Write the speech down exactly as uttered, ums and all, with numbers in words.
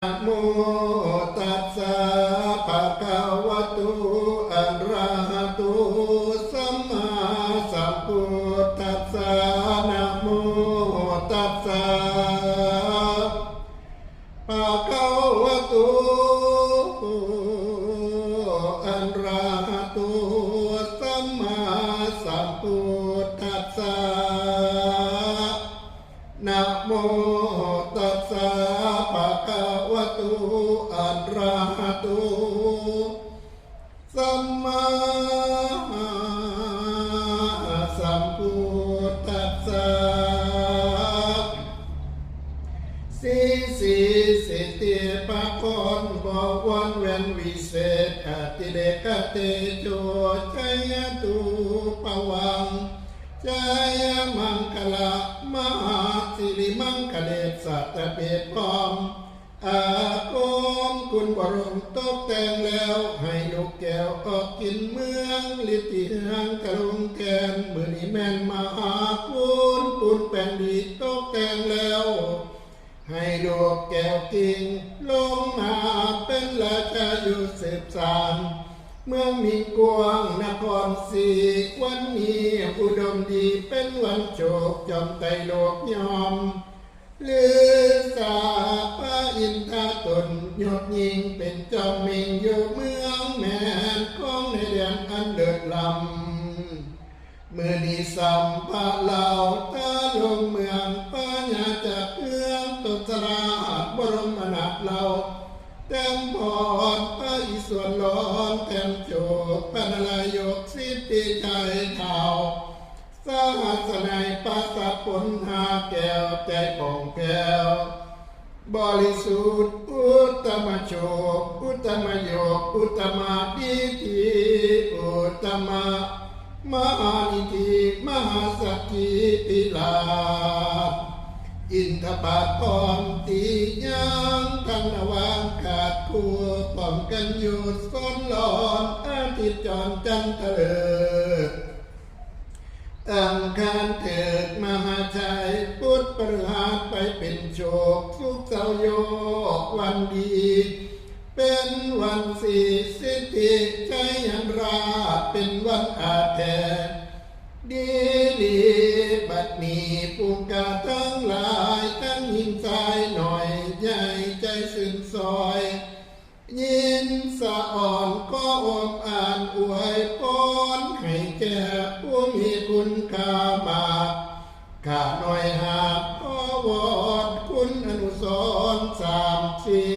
นะโมตัสสะภะคะวะโตอะระหะโตสัมมาสัมพุทธัสสะ นะโมตัสสะภะคะวะโตอะระหะโตสัมมาสัมพุทธัสสะ นะโมตัสสะภะคะวะโตอะระหะโตสัมมาสัมพุทธัสสะ สิทธิสิทธิพระพรบ่หวั่นแหวนวิเศษ อติเรกเตโช ชัยยะตูปะวัง ชัยยะมังคะละ มหาสิริมังคะเล สัตตะเปพร้อม อาคมคุณบรมตกแต่งแล้ว ให้ลูกแก้วออกกินเมือง ฤทธิหังกะลงแทน มื้อนี้แม่นมหาคุณปูนแปลงดีตกแต่งแล้ว ให้ลูกแก้วกิ่งลงมาเป็นราชาอยู่สืบสาน เมืองมีกว้างนครศรี วันนี้อุดมดีเป็นวันโชค จอมไตรโลกยอม ฤาษาพระอินทร์ตนยอดยิ่งเป็นจอมเมืองอยู่เมืองแม่นของในแดนอันเลิศล้ำ มื้อนี้สัมภะเหล่าตาลงเมืองพญาจากเมืองตนสลาดบรมนาถเหล่า แต้มพรพระอิศวรร้อนแต้มโจกพระนารายกสิทธิชัยเท้า สหัสนัยประสาทผลหาแก้วใจผ่องแผ้ว บริสุทธิ์อุตตมโชค อุตตมโยค อุตตมาดิฏฐิ อุตตมมหานิธิ มหาสักขีพิราช อินทปาทรที่ยังทันระหว่างขาดคู่ป้องกันอยู่สนหลอน อาทิตย์จรจันทร์เถลิง อังคารเถิดมหาชัย พุธพฤหัสไปเป็นโชค ศุกร์เสาร์โยกวันดี เป็นวันสิทธิสิทธิชัยยันราช เป็นวันอาแทน ดีหลีบัดนี้ผู้กล้าทั้งหลาย ทั้งหญิงชายน้อยใหญ่ใจซื่นซอย ยินสะออนขออมอ่านอวยพรให้แก่ผู้มีคุณค่ามาก ข้าน้อยหากขอวอนคุณอนุสรณ์สามสี่